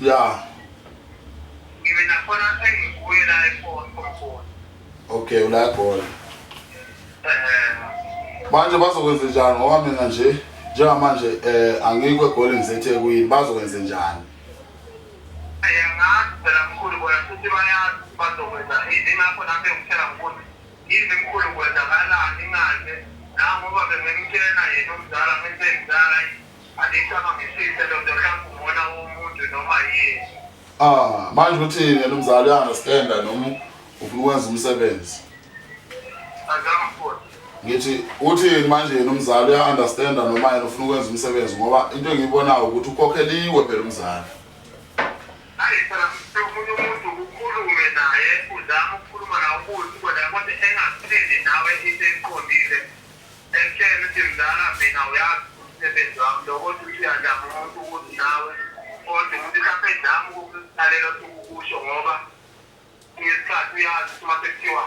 Ya. Mina khona engikuye la ePort mkhulu. Okay, ula eGoli. Eh. Manje bazokwenza njani ngoba mina nje njengamanje angikho eGoli ngiseThekwini bazokwenza njani? Ayangazi phela mkhulu bona futhi bayazi bazokwenza ini ngakho nami ngitshela ukuthi yini mkhulu kwenzakalani ngaze nangoba bengimtshela yena umzala ngithi mzala andicabangisise lo nto mhlawumbe umona womuntu noma yini. Ah, manje uthini yena umzali uya-understanda noma ufuna ukwenza umsebenzi? Azange mkhulu. Ngithi uthini manje yena umzali uya-understanda noma yena ufuna ukwenza umsebenzi ngoba into engiyibonayo ukuthi ukhokheliwe phela umzali. Hayi phela omunye umuntu ukhulume naye uzama ukukhuluma nawe ubuze kodwa kodwa engakutheni nawe into eqondile ekutshela ukuthi mzala mina uyazi umsebenzi wami lo kodwa uthi uyazama umuntu ukuthi nawe kodwa umuntu mhlawumbe ezama ukukulalela osukukusho ngoba ngesikhathi uyazi ukuthi uma sekuthiwa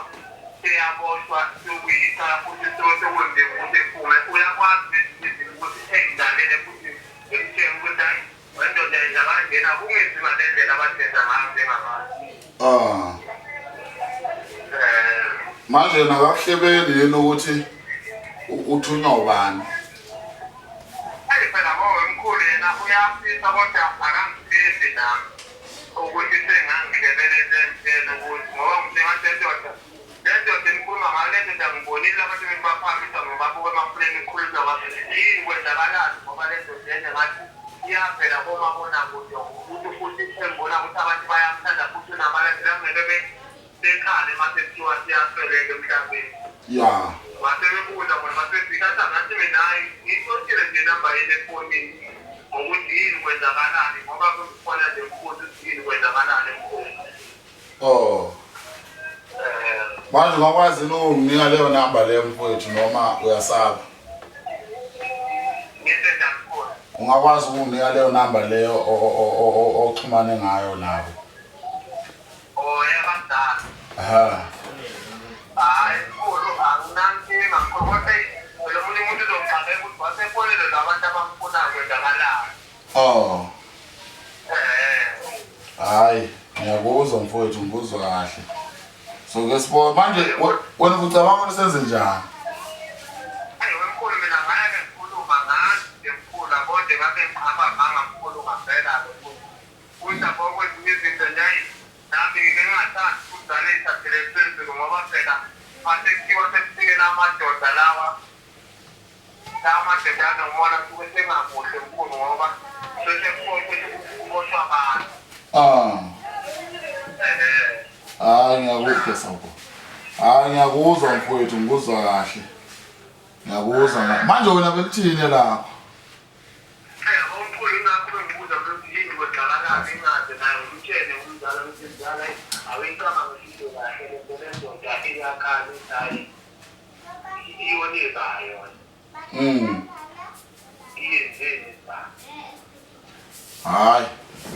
seyaboshwa sekuyicala futhi sekunzima ukuthi ephume uyakwazi nezinye izinto ukuthi engidalele futhi ngimtshele ukuthi hayi wendoda yenza kanjena kungenzi ngale ndlela abazenza ngayo njengamanje. Ah. Manje yena akakuhlebeli yini ukuthi uthunywa ubani? Ayi phela ngoba mkhulu yena uyafisa kodwa akangisizi nami ukuthi sengangihlebele sengitshela ukuthi ngoba ngithenga lendoda le ndoda enikhuluma ngayo le ndoda ngibonile abantu benibaphamisa ngoba babuka emafuleni ikhulunywa ngaso yini kwenzakalani ngoba le ndoda yenze ngathi iyavela komabonakude ukuthi futhi engibona ukuthi abantu bayamthanda futhi unabalandeli angeke bekhale uma sekuthiwa siyasweleka emhlabeni. Ya. Mase bebuza bona mase befika ngathi mina hayi ngithothile nje inamba yenu efonini ngokuthi yini kwenzakalani ngoba kukhona nje mkhulu ukuthi yini kwenzakalani mkhulu. Oh. Manje ungakwazi yini ukunginika leyo namba leyo mfowethu noma uyasaba? Ngenze njani mkhulu? Ungakwazi ukunginika leyo namba leyo oxhumane ngayo nabo? Oh, yabadala. Aha. Hayi mkhulu anginankinga mkhulu kodwa lo munye umuntu uzongixakeka ukuthi wasefonele labantu abamfunayo kwenzakalani. Oh. Eh. Hayi, ngiyakuzwa mfowethu, ngikuzwa kahle. So ke sibona manje wena ucabanga ukuthi senze njani? Ayi wemkhulu mina ngeke ngikhuluma ngazi nje mkhulu yabo nje ngabe ngiqhamba manga mkhulu ngampela ke futhi. Kuthi yabo kwezinye izinto nje ayi nami ngike ngingathandi ukuzala ey'thathele phezulu ngoba phela mase kuthiwa sekufike la madoda lawa lawa madoda anomona kusuke sengakuhle mkhulu ngoba sesekuboshwe kuboshwa abantu. Ah. Eh. Hayi ngiyakuphe sawubona. Hayi ngiyakuzwa mfowethu, ngikuzwa kahle. Ngiyakuzwa. Manje wena belithini lakho? Omkhulu ingakho bengibuza ukuthi yini kwenzakalani ngingaze naye ngimtshele umzala ukuthi mzala awuyicabange into kahle lento le ndoda iyakhala ukuthi hhayi iyona iba yona. Iyenzeni ba? Hayi,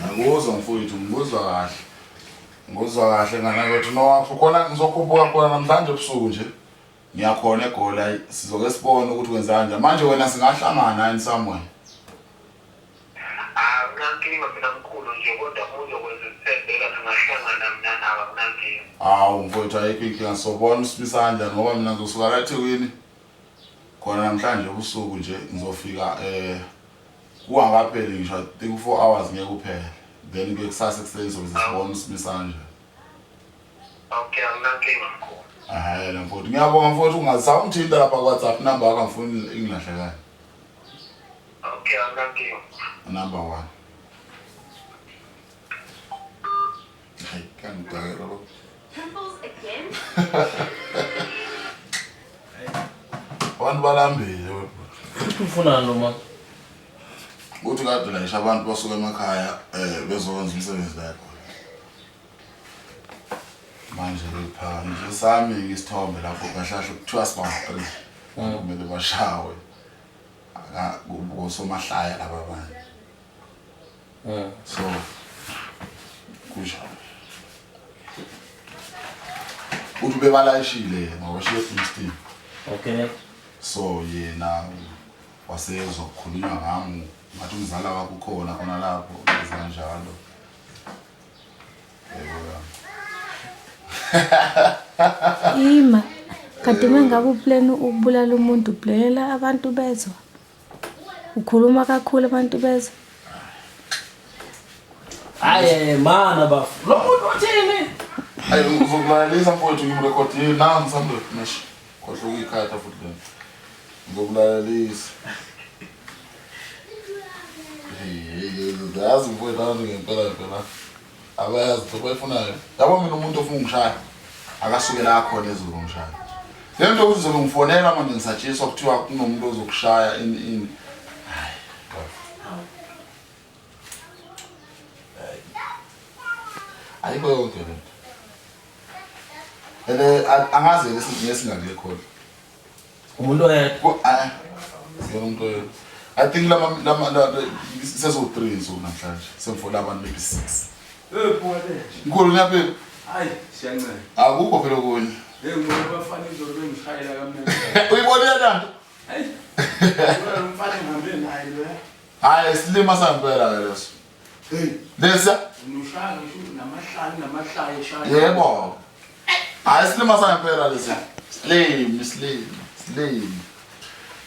ngiyakuzwa mfowethu, ngikuzwa kahle. Ngikuzwa kahle ngane kwethu nowakho khona ngizokhuphuka khona namhlanje ebusuku nje. Ngiyakhona eGoli ayi sizoke sibone ukuthi kwenza kanjani. Manje wena singahlangana yini somewhere? Akunankinga mina mkhulu nje kodwa uma uzokwenza ukuthembeka singahlangana mina nawe akunankinga. Hawu mfowethu ayikho inkinga sobona usimisa kanjani ngoba mina ngizosuka la eThekwini khona namhlanje ebusuku nje ngizofika kungakapheli ngisho I think 4 hours ngeke kuphele. Then ke kusasa ekuseni sobe sesibona usimisa kanjani. Okay akunankinga mkhulu. Hhayi la mfowethu ngiyabonga mfowethu ungazawungithinta lapha ku WhatsApp number yakho angifuni ingilahlekane. Okay akunankinga. Number 1. Hayi kangidakela lo. Pimples again? Abantu balambile webhuti. Ufunani lo mama? Uthi kade la ngisho abantu basuka emakhaya bezokwenza umsebenzi la eGoli. Manje ke nje sami isithombe lapho kahlahle kuthiwa sibanga 3. Kumele bashawe. Aka kusomahlaya laba abantu. So kunjalo. Uthi bebalayishile yena washiya eFilistin. Okay. So yena wasezwa kukhulunywa ngami ngathi umzala wakho ukhona khona lapho kanjalo. Ima. Kanti uma ngabe uplan ukubulala umuntu uplanela abantu bezwa. Ukhuluma kakhulu abantu bezwa. Hayi mana bafu. Lo muntu uthini? Hayi uzokulalelisa mfowethu ngimrekhodile nangu ngisambe mish. Khohlwa ukuyikhatha futhi lena. Ngizokulalelisa. Hey, yazi mfowethu abantu ngempela ngempela. Abayazi into abayifunayo. Yabo mina umuntu ofuna ungishaya akasuke la khona ezozongishaya. Le nto ukuthi uzobe ngifonela manje ngisatshiswa kuthiwa kunomuntu ozokushaya ini ini. Hayi. Ayikho yonke le nto. And angazi ngesingakule khona. Umuntu oyedwa. Siyona umuntu oyedwa. I think lama lama sezo 3 insuku namhlanje. Sengifola abantu maybe 6. Eh phole. Mkhulu ngiyaphila. Hayi siyancela. Akukho phela okunye. Hey ngibona abafana izolo bengishayela kamnandi. Uyibonile lento? Hayi. Ngibona lo mfana ngihambe naye lo. Hayi silima sangempela ke leso. Hey, Lesa unushaya ngisho namahlali namahlaya eshaya. yebo. Hayi silima sangempela lesi. Slim, slim, slim.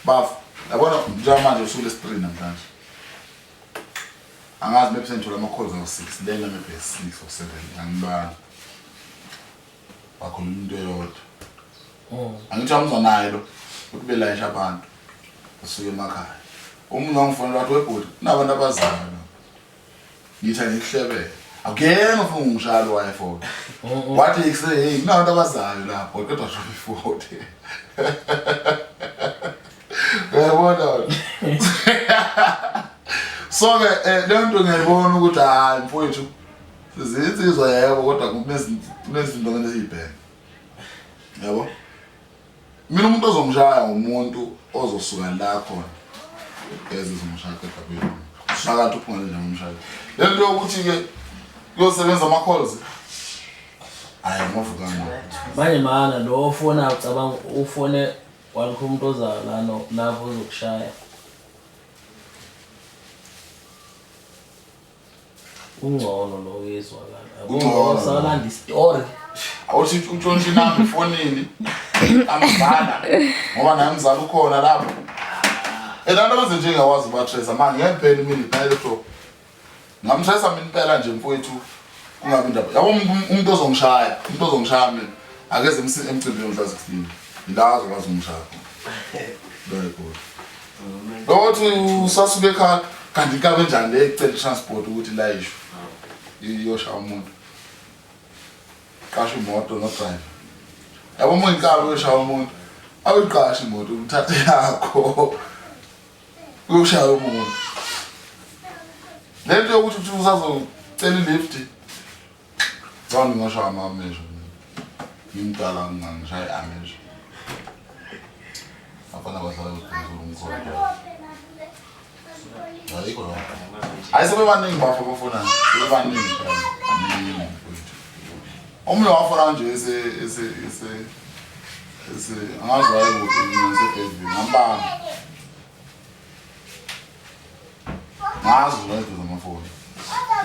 Baf, yabona njengamanje usuku lesi-3 namhlanje. Angazi maybe sengithola ama-calls awu-6 lena maybe 6 or 7 angibani. Bakhuluma into eyodwa. Angithi amuzwa naye lo ukuthi belayisha abantu basuke emakhaya. Umuntu wangifonela wathi webhuti kunabantu abazayo la. Ngithi angikuhlebele. Akuyena ufuna ungishaya lo wayefona. Wathi hey kunabantu abazayo lapho kodwa drop ifoni. Uyabona wena? So ke leyo nto ngiyayibona ukuthi hayi mfowethu sizinsizwa yebo kodwa kunezinto kumele siyibheke. Yabo? Mina umuntu ozongishaya umuntu ozosuka la khona. Ezizongishaya qeda kuyo. Ushaka uphuma nje ngomshaya. Le nto yokuthi ke kuyosebenza ama calls. Hayi ngavukanga. Manje mana lo ofona ucabanga ufone walokho umuntu ozayo la no lapho ozokushaya. Ungcono lo uyezwakala. Ungcono. Salanda istory. Awuthi utshontshe inamba efonini amzala ngoba naye umzala ukhona lapho. Ena nto nje ngiyakwazi ubatrace manje ngeke phela imini naye laptop. Ngamtrace mina impela nje mfowethu kungabi indaba. Yabo umuntu ozongishaya, umuntu ozongishaya mina akeze emcimbini mhla 16. Ila azokwazi ungishaya. Very good. Lokuthi usasuke ekhaya kanti inkabe njani le ecela transport ukuthi layishwe. Iyoshaya umuntu. Qasha imoto no driver. Yabo uma inkabi uyoshaya umuntu, awuyiqashi imoto uthathe yakho. Uyoshaya umuntu. Le nto yokuthi uthi usazocela ilift. Ngicabanga ngingashaya amamesho. Ngimdala ngingangishaya amesho. Abafana badlala beduzulu umkhonto. Ayikho lo. Hayi sebebaningi bafo abafonayo. Sebebaningi phela. Baningi mfowethu. Omunye wafona nje ese ese ese ese angazi wayekuphi ngisebhedlini ngambamba. Ngazi lento zamafoni.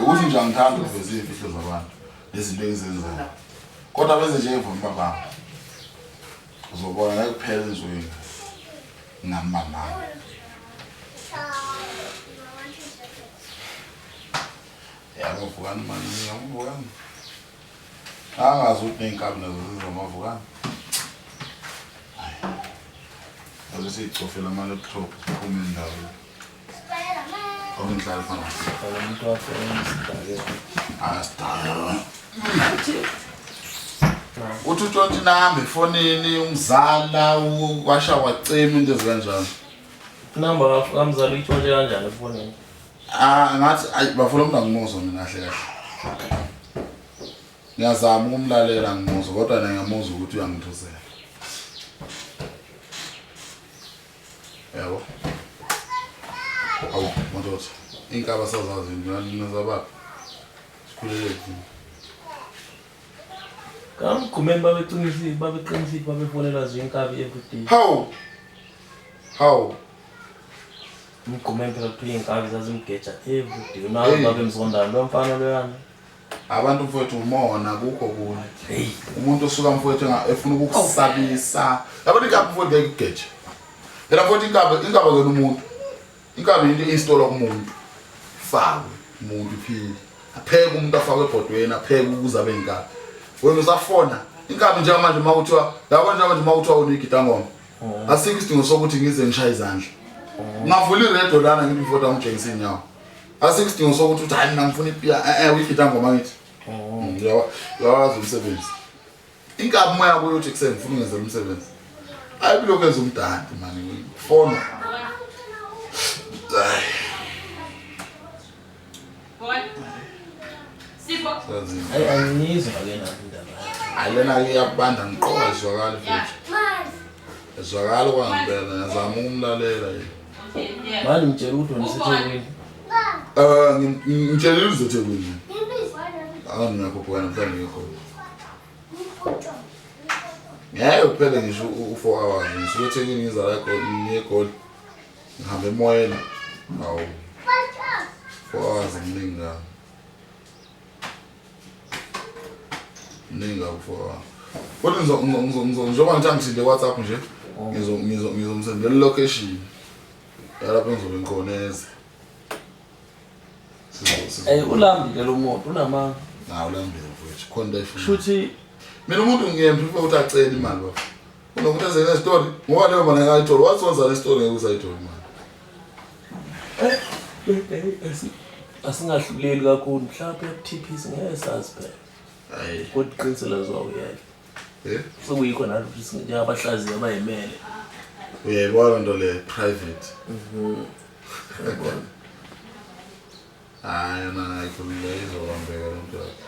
Ukuthi nje angithandi ukuveza iy'mfihlo zabantu nezinto engizenzayo. Kodwa benze nje ivuma babami. Uzobona ngeke kuphele ensukwini. Ngambambanga. Yabo vukani manje, yabo vukani. Angazi ukuthi ney'nkabi nazo zizamavukani. Hayi. Ake siyicofele ama-laptop siphume endaweni. Awungihlali fana. Umuntu wakho emsidakela. Asidala. Uthi utshontshe inamba efonini umzala washa wacima into ezikanjalo. Inamba kamzala uyitshontshe kanjani efonini? Ah ngathi ayi bafuna umuntu angimuzwa mina kahle kahle. Ngiyazama ukumlalela ngimuzwa kodwa naye ngiyamuzwa ukuthi uyangithusela. Yabo. Awu madoda. Inkaba sazazi mina zababa. Sikhulele thina. Kamgqumeni babeqinisile babeqinisile babefonela nje inkabi everyday. Hawu. Hawu. Umgqumeni phela kuthiwa iy'nkabi zazimgeja everyday. Nawe babemzondana lo mfana loyana. Abantu mfowethu umona kukho kunye. Hey. Umuntu osuka mfowethu efuna ukukusabisa. Yabona inkabi mfowethu ngeke ikugeje. Phela mfowethu inkabi inkabi akuyona umuntu. Inkabi into installwa kumuntu. Ifakwe umuntu iphile. Apheke umuntu afakwe ebhodweni apheke ukuze abe inkabi. Wena usafona inkabi njengamanje uma kuthiwa yabo njengamanje uma kuthiwa unigidangoma. Asikho isidingo sokuthi ngize ngishaye izandla. Ngavula iredo lana ngithi mfowethu angitshengise inyawo. Asikho isidingo sokuthi uthi hayi mina ngifuna ipiya eh uyigidangoma ngithi. Uyawazi umsebenzi. Inkabi umoya kuyo uthi kuseni ngifuna ungenzela umsebenzi. Hayi bilokhu enza umdanti mani fona. Hayi. Sazini. Hayi angiyizwa ke nami indaba. Hayi lena ke iyabanda ngiqoka izwakala futhi. Izwakala kwangempela ngiyazama ukumlalela yena. Manje ngitshela ukuthi wena useThekwini. Eh ngitshelile uzothekwini. Akani ngiyakhuphuka namhlanje ngekho. Ngeke kuphele ngisho u-4 hours ngisuke eThekwini ngiza la eGoli ngiye eGoli. Ngihambe emoyeni. Awu. 4 hours mningi kabi. Mningi kabi 4 hours. Kodwa ngizo ngizo ngizo njengoba ngithi angithinte WhatsApp nje ngizo ngizo ngizomsendela location. Yalapho ngizobe ngikhona eze. Ey ulambile lo muntu unamanga. Hawu ulambile mfowethu. Khona into ayifuna. Shuthi mina umuntu ngiyemprefer ukuthi acele imali bafo. Kunokuthi eze nestory ngoba leyo mali akayitholi. Wathi le story ngeke usayitholi imali. Asingahluleli kakhulu mhlawumbe yakuthiphisa ngeke sazi phela. Hayi. Kodwa iqiniso laziwa uyena. Eh? Sekuyikho nalokuthi njengabahlaziyi abayimele. Uyayibona nto le private. Uyabona. Hayi yona ayikhululeke izobambeka le nto yakho.